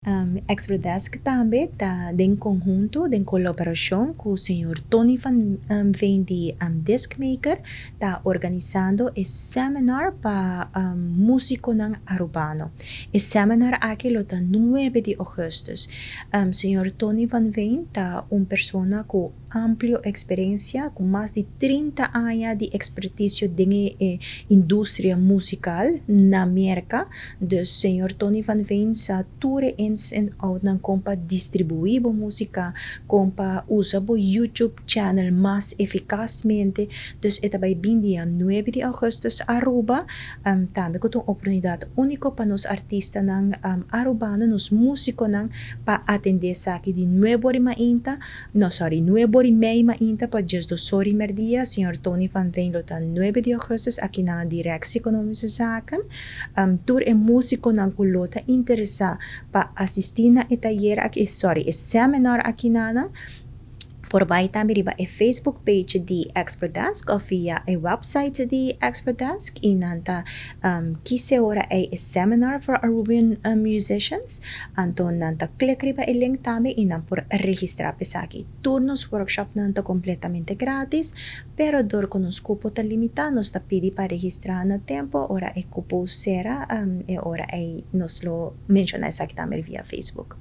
Exprodesk tambe ta den konhunto, den kolaborashon ku señor Tony van Veen di Discmaker, ta organisando e seminar pa músikonan arubano. E seminar aki lo ta 9 di ougùstùs. Señor Tony van Veen ta un persona ku amplio eksperensia, ku mas di 30 aña di ekspertisio den e industria musikal na Merka. Dus señor Tony van Veen sa tur e ins en outnan kon pa distribuí bo músika, kon pa usa bo YouTube channel mas efikasmente. Dus e ta bai bin dia 9 di ougùstùs Aruba. Tambe ku ta un oportunidat úniko pa nos artistanan arubano, nos músikonan, pa atendé esaki di 9 or di mainta, no, sorry, 9:30 mainta pa 12 or di mèrdia. Señor Tony van Veen lo ta 9 di ougùstùs aki na Directie Economische Zaken. Tur e músikonan ku lo ta interesá pa asistí na e tayer aki, sorry, e seminar aki nan, por bai tambe riba e Facebook page di Exprodesk òf via e website di Exprodesk i nan ta kise ora ei e seminar for Arubian musicians. Anto nan ta klik riba e link tambe i nan por registrá pa esaki. Tur nos workshopnan ta kompletamente gratis, pero dor ku nos kupo ta limitá, nos ta pidi pa registrá na tempu. Ora e kupo sera, e ora ei nos lo menshoná esaki tambe via Facebook.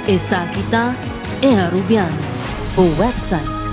Esaki ta E Arubiano, bo website.